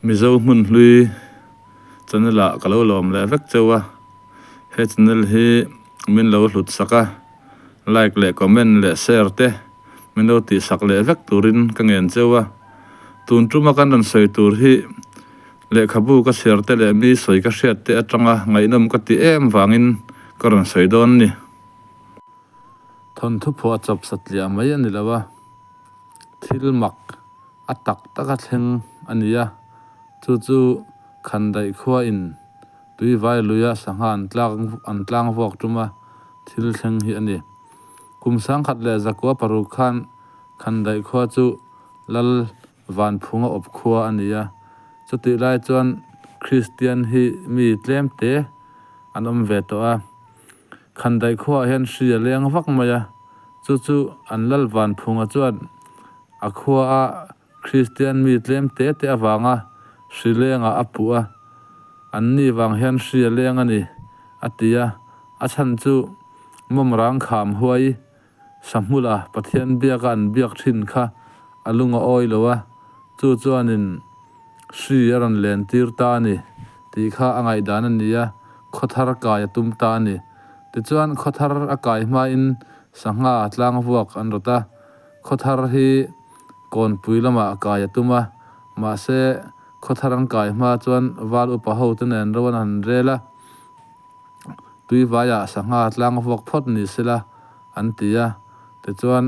Mizo hmun hlui channel ah ka lo lawm leh vek cheu a, he channel hi min lo hlut sak a, like leh comment leh share te min lo tih sak leh vek turin ka ngen cheu a. Tun tuma kan rawn sawi tur hi lehkhabu ka chhiar te leh mi sawi ka hriat te atanga ngaihnawm ka ti em vangin ka rawn sawi dawn a ni. Thawnthu phuah chawp satliah mai a ni lo a, thil mak a tak tak a thleng a ni a, chu chu Khandaih khua in Tuivai luia sangha an tlak an tlang vuak tum a thil thleng hi a ni. Kum 1019 khan Khandaih khua chu Lal Vanphunga awp khua a ni a, chutih lai chuan Kristian hi mi tlem te an awm ve tawh a. Khandaih khuaah hian hri a leng vak mai a, chu chu an lal Vanphunga chuan a khuaa Kristian mi tlem te te avanga hri lengah a puh a, an ni vang hian hri a leng a ni, a ti a. A chhan chu mawmrang kham huai Sahmula Pathian biaka an biak thin kha a lung a awi lo a, chu chuanin hri a rawn len tir ta a ni tih kha a ngaihdan a ni a, khawthar kai a tum ta a ni. Tichuan khawthar a kai hmain sangha tlang vuak an rawt a, khawthar hi kawnpui lamah kai a tum a, mahse khawthar an kai hma chuan val upa hote nen ro an han rel a. Tuivaiah sangha tlang vuak phawt ni sela an ti a, tichuan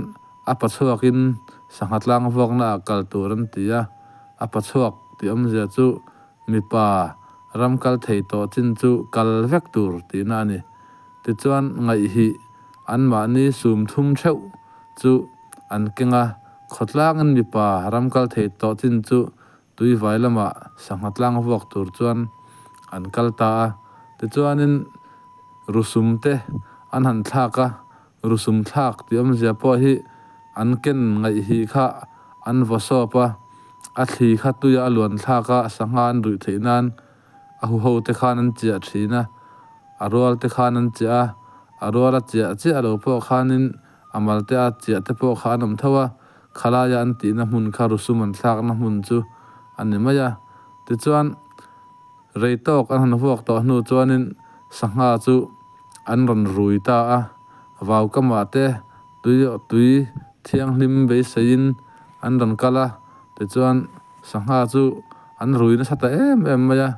a pachhuakin sangha tlang vuaknaah kal tur an ti a, a pachhuak tih awmzia chu mipa ram kal thei tawh chin chu kal vek tur tihna a ni. Tichuan ngaihhih anmahni sum thum theuh chu an keng a, khawtlangin mipa ram kal thei tawh chin chu Tuivai lamah sangha tlang vuak tur chuan an kal ta a, tichuanin rusum te an han thlak a, rusum thlak tih awmzia pawh hi an ken ngaih hi kha an vaw sawp a, a thli kha tuia a luan thlak a, sangha an ruih theih nan a huho te khan an chiah thin a, a rual te khan an chiah a, a rual a chiah chiah lo pawh khanin a mal te a chiah te pawh kha an awm tho a, Khalaia an tihna hmun kha rusum an thlakna hmun chu a ni mai a. Tichuan, rei tawk an han vuak tawh hnu chuanin sangha chu an rawn rui ta a. Vaukamah te tui tui thianghlim beiseiin an rawn kal a. Tichuan, sangha chu an rui nasa ta em em mai a.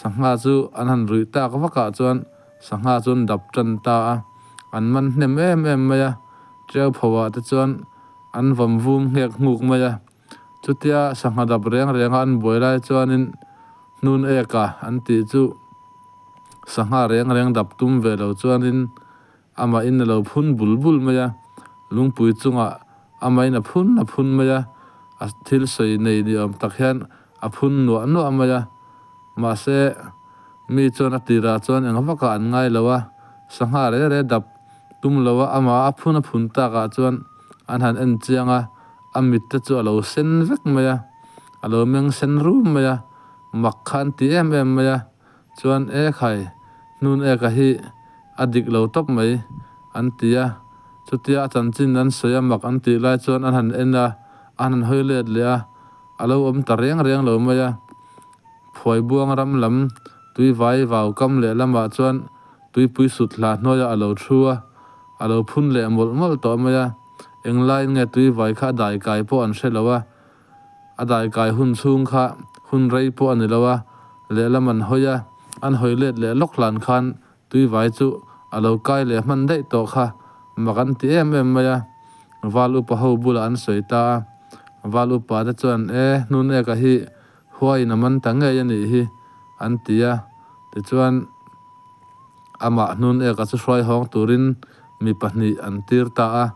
Sangha chu an han ruih tak vakah chuan sangha chu an dap tan ta a. An man hnem em em mai a. Tiau phoah te chuan an vawm vum nghek nghuk mai a, chutia sangha dap reng renga an buai lai chuanin hnun eka an tih chu sangha reng reng dap tum ve lo chuanin amahin a lo phun bul bul mai a, lungpui chungah amahin a phun a phun mai a, a thil sawi nei ni awm tak hian a phun nuah nuah mai a, mahse mi chuan a tirah chuan eng vakah an ngai lo a, sangha reng reng dap Tum lo a, amah a phun a phun tak ah chuan an han en chiang a, a mit te chu a lo sen vek mai a, a lo meng sen rum mai a, mak kha an ti em em mai a, chuan e khai hnun eka hi a dik lo tawp mai an ti a, chutia a chanchin an sawi a mak an tih lai chuan an han en a, an han hawi let leh a, a lo awm ta reng reng lo mai a. Phuaibuang ram lam tuivai vau kam leh lamah chuan tuipui sut hla hnuaiah a lo thu a, a lo phun leh mawlh mawlh tawh mai a. Englaiin nge tuivai kha a daikai pawh an hre lo a, a daikai hun chhung kha hun rei pawh a ni lo a, lehlam an hawi a, an hawi let leh lawk hlan khan tuivai chu a lo kai leh hman daih tawh kha mak an ti em em mai a. Val upa ho bulah an sawi ta a, Val upa te chuan, E, Hnuneka hi Huaiin a man ta ngei a nih hi, an ti a. Tichuan, amah hnun eka chu hruai hawng turin mi pahnih an tir ta a.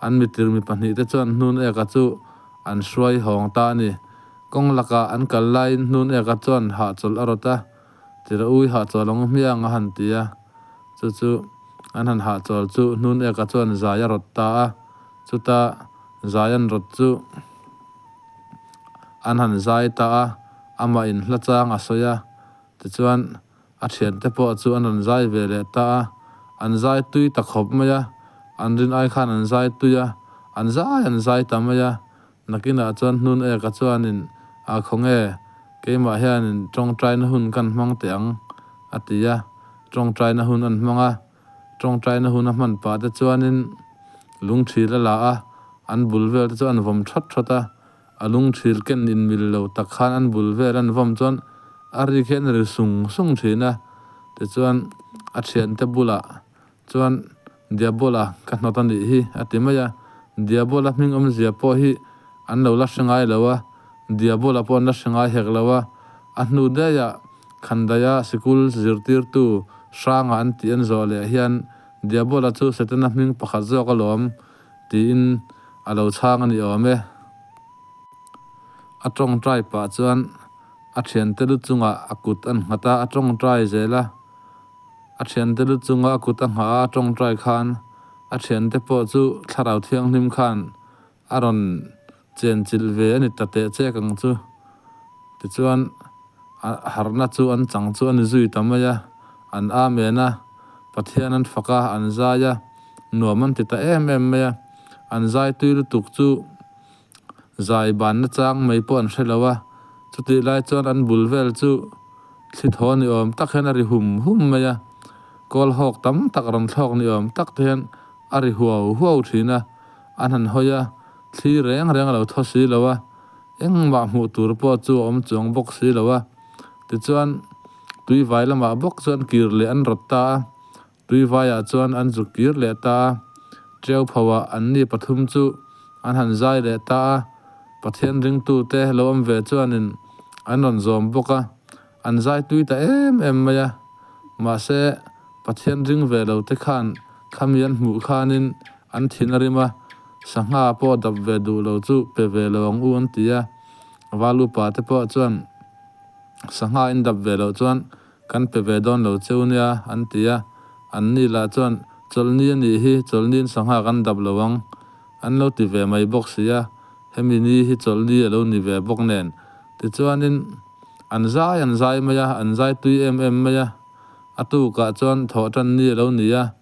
An mitir mi pahnihte chuan hnun eka chu an hruai hawng ta a ni. Kawng lakah an kal laiin hnun eka chuan hahchawlh a rawt a, Tira ui hahchawl ang u hmiang a han ti a. Chu chu an han hahchawl chu hnun eka chuan zai a rawt ta a. Chuta zai an rawt chu. An han zai ta a, amah in hla chang a sawi a, tichuan a thiante pawh chu an rawn zai ve leh ta a, an zai tui ta khawp mai a, an rin ai khan an zai tui a, an zai an zai ta mai a, nakinah chuan hnun eka chuanin a khaw nge Keimah hianin tawngtaina hun kan hmang teh ang, a ti a. Tawngtaina hun an hmang a. Tawngtaina hun a hman pah te chuanin lungthil a la a, an bul vel te chu an vawm thawt thawt a. A lungthil ken inmil lo tak khan an bul vel an vawm chuan a rik hian a ri sung sung thin a. Tichuan a thiante bulah chuan Diabola ka hnawt a nih hi a ti mai a. Diabola hming awmzia pawh hi an lo la hre ngai lo a, Diabola pawh an la hre ngai hek lo a. A hnu daihah Khandaia sikul zirtirtu Hranga an tih an zawh leh hian Diabola chu Setana hming pakhat zawk alawm tiin a lo chhang a ni awm e. A tawngtai pah chuan a thiante lu chungah a kut an nghat a, a tawngtai zel a. A thiante lu chunga a kut a nghah a, a tawngtai khan a thiante pawh chu Thlarau Thianghlim khan a rawn chenchilh ve a ni ta teh chek ang chu. Tichuan a harhna chu an chang chu a ni zui ta mai a, an amen a, Pathian an fak a, an zai a, nuam an ti ta em em mai a. An zai tui lutuk chu zai banna chang mai pawh an hre lo a, chutih lai chuan an bul vel chu thli thaw ni awm tak hian a ri hum hum mai a, kawl hawk tam tak rawn thlawk ni awm tak te hian a ri huau huau thin a, an han hawi a, thli reng reng a lo thaw si lo a, engmah hmuh tur pawh chu a awm chuang bawk si lo a, tichuan tui vai lamah bawk chuan kir leh an rawt ta a. Tuivaiah chuan an zuk kir leh ta a, Ṭeu phoah anni pathum chu an han zai leh ta a, Pathian ringtute lo awm ve chuanin an rawn zawm bawk a, an zai tui ta em em mai a. Mahse, Pathian ring ve lo te khan khami an hmuh khanin an thin a rim a, sangha pawh dap ve duh lo chu pe ve lo ang u an ti a, Valupa te pawh chuan sangha in dap ve loh chuan Kan pe ve dawn lo cheu nia, an ti a. Anni lah chuan, Chawlhni a nih hi, chawlhniin sangha kan dap lo ang, an lo ti ve mai bawk si a. Hemi ni hi chawlhni a lo ni ve bawk nen. Tichuanin, an zai an zai mai a, an zai tui em em mai a. A tukah chuan thawhtan ni a lo ni a,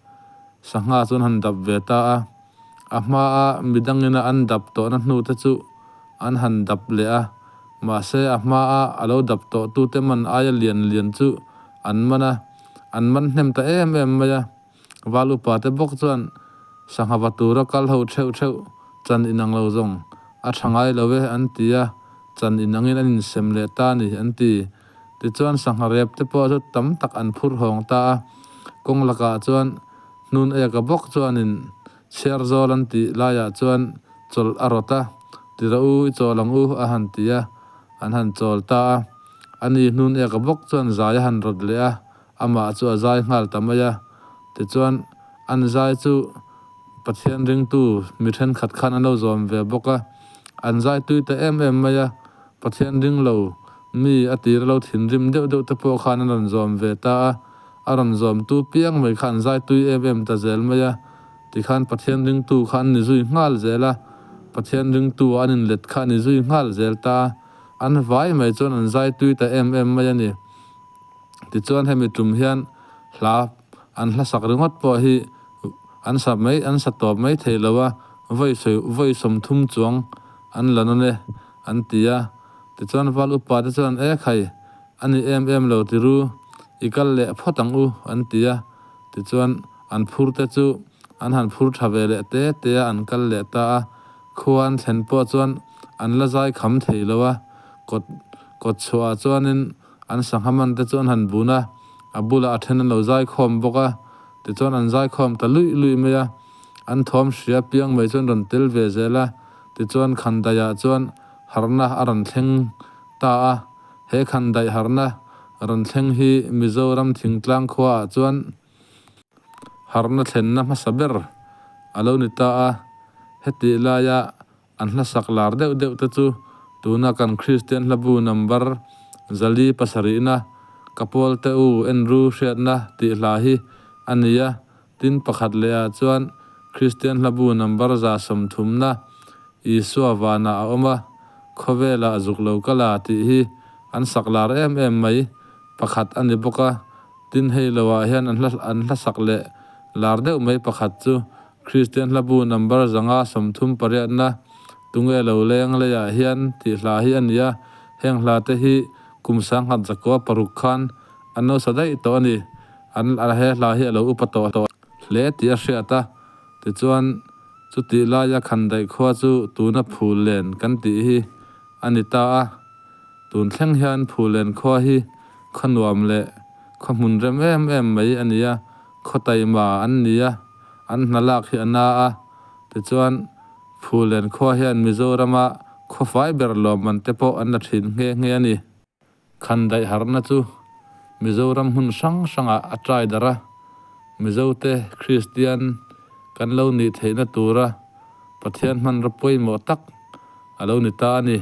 sangha chu an han dap ve ta a. A hmaa midangina an dap tawhna hnute chu an han dap leh a, mahse a hmaa a lo dap tawh tute man aia lian lian chu an man a, an man hnem ta em em mai a. Val upa te bawk chuan sangha va tura kal ho theuh theuh chan inang lo zawng a tha ngai lo e an ti a, chan inangin an insem leh ta a ni an ti. Tichuan sangha rep te pawh chu tam tak an phur hawng ta a, kawng lakah chuan Hnun eka bawk chuanin chhiar zawl an tih laiah chuan chawlh a rawt a, Ti rawh u, i chawl ang u, a han ti a, an han chawl ta a. Ani hnun eka bawk chuan zai a han rawt leh a, amah chu a zai nghal ta mai a. Tichuan, an zai chu Pathian ringtu mi thenkhat khan an lo zawm ve bawk a, an zai tui ta em em mai a, Pathian ring lo mi a tir lo thinrim deuh deuh te pawh khan an rawn zawm ve ta a, A rawn zawmtu piang mai kha an zai tui em em ta zel mai a, tikhan Pathian ringtu kha an ni zui nghal zel a, Pathian ringtu an inlet kha a ni zui nghal zel ta a, an vai mai chuan an zai tui ta em em mai a ni. Tichuan hemi tum hian hla an hla sak ringawt pawh hi an sa mai an sa tawp mai thei lo a, vawi sawi vawi 30 chuang an la nawn e an ti a, tichuan val upa te chuan e khai A ni em em lo ti ru, i kal leh phawt ang u, an ti a. Tichuan, an phur te chu an han phur tha ve leh te te a, an kal leh ta a. Khua an thlen pawh chuan an la zai kham thei lo a, kawt kawt chhuahah chuanin an sangha man te chu an han bun a, a bulah a then an lo zai khawm bawk a. Tichuan an zai khawm ta luih luih mai a, an thawm hria piang mai chuan rawn tel ve zel a. Tichuan Khandaiah chuan harhna a rawn thleng ta a. He khandaih harhna rawn thleng hi Mizoram thingtlang khuaah chuan harhna thlenna hmasa ber a lo ni ta a, hetih laia an hlasak lar deuh deuh te chu tuna kan Kristian hlabu number 407 Ka pawl te u en ru hriatna tih hla hi a ni a, tin pakhat leh ah chuan Kristian hlabu number 130 Isua vanah a awm a, khawvelah zuk lo ka la tih hi an sak lar em em mai pakhat a ni bawk a. Tin hei loah hian an hla an hla sak leh lar deuh mai pakhat chu Kristian hlabu number 538na Tunge lo leng leiah hian tih hla hi a ni a. Heng hla te hi kum 1106 khan an lo sa daih tawh a ni. An he hla hi a lo upa tawh tawh hle tih a hriat a. Tichuan, chutih laia Khandaih khua chu tuna Phullen kan tih hi a ni ta a. Tun thleng hian Phullen khua hi khaw nuam leh khaw hmun rem em em mai a ni a, khaw taima an ni a, an hna lak hi a na a. Tichuan, Phullen khua hian Mizorama khaw fai ber lawmman te pawh an la thin nghe nghe a ni. Khandaih harhna chu Mizoram hmun hrang hrangah a trai darh a, Mizote Kristian kan lo nih theihna tura Pathian hmanraw pawimawh tak a lo ni ta a ni.